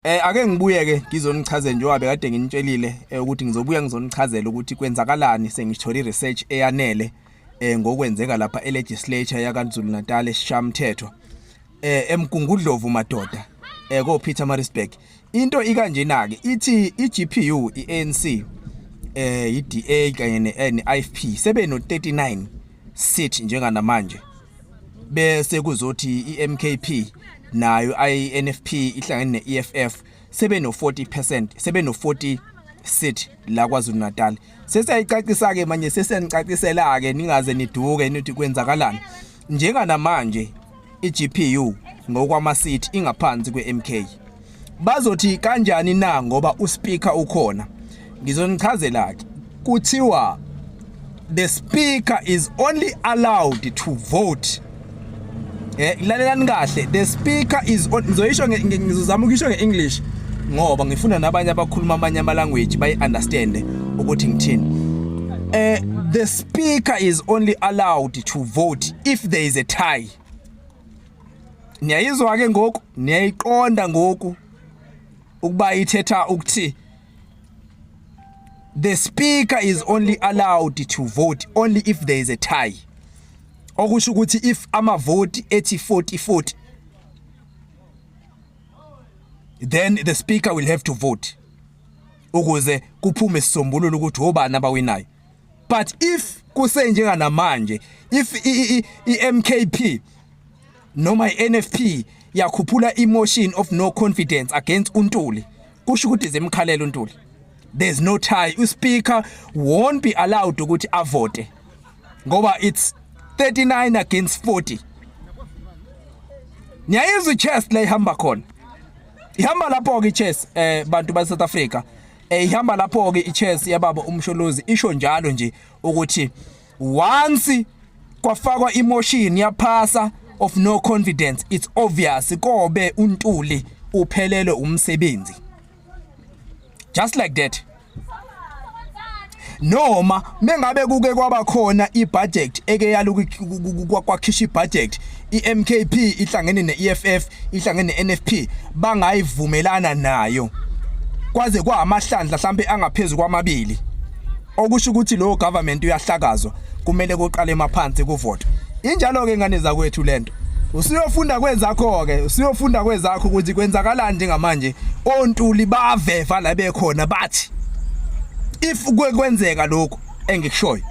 Ake ngibuye ke ngizonichazela njengoba bekade nginitshelile ukuthi ngizobuya ngizonichazela ukuthi kwenzakalani sengithole research eyanele ngokwenzeka lapha elegislature yaKwaZulu Natal eSishamthetho eMgungundlovu madoda ko Pietermaritzburg. Into ikanjena ke, ithi iGPU, iANC, iDA kanye neIFP sebe no 39 seat njenganamanje, bese kuzothi iMKP nayo, iNFP ihlangene neEFF, sebe no 40%, sebe no 40 seat la KwaZulu Natal. Sesiyayicacisa ke manje, sesiyanicacisela ke, ningaze niduke nithi kwenzakalani. Njenganamanje iGPU ngokwama seat ingaphansi kweMK. Bazothi kanjani na ngoba uspeaker ukhona? Ngizonichazela ke. Kuthiwa the speaker is only allowed to vote. Lalelani kahle, the speaker is on, ngizoyisho, ngizozama ukuyisho ngeEnglish ngoba ngifuna nabanye abakhuluma amanye ama language bayi understand ukuthi ngithini. The speaker is only allowed to vote if there is a tie. Niyayizwa ke ngoku, niyayiqonda ngoku ukuba ithetha ukuthi the speaker is only allowed to vote only if there is a tie. Okusho ukuthi if amavoti ethi 40 40, then the speaker will have to vote ukuze kuphume isisombululo ukuthi obani abawinayo. But if kusenjenganamanje, if i-MKP noma i-NFP yakhuphula i-motion of no confidence against uNtuli, kusho ukuthi zimkhalela uNtuli, there's no tie, uspeaker won't be allowed ukuthi avote ngoba it's 39 against 40. Niyayizwa i-chess la ihamba khona, ihamba lapho ke i-chess, bantu ba South Africa. Ihamba lapho ke i-chess yababa uMsholozi. Isho njalo nje ukuthi once kwafakwa imotion, yaphasa, of no confidence, it's obvious kobe uNtuli uphelele umsebenzi, just like that. Noma mengabe kuke kwaba khona ibudget eke yaluku kwakhisha ibudget, iMKP ihlangene neEFF, ihlangene neNFP, bangayivumelana nayo kwaze kwamahlandla mhlambe angaphezulu kwamabili, okusho ukuthi lo government uyahlakazwa, kumele kuqale emaphansi kuvote. Injalo ke ngane zakwethu lento. Usuyofunda kwezakho ke, usuyofunda kwezakho ukuthi kwenzakalani njengamanje. ONtuli baveva la bekhona, bathi if kwenzeka lokho engikushoyo.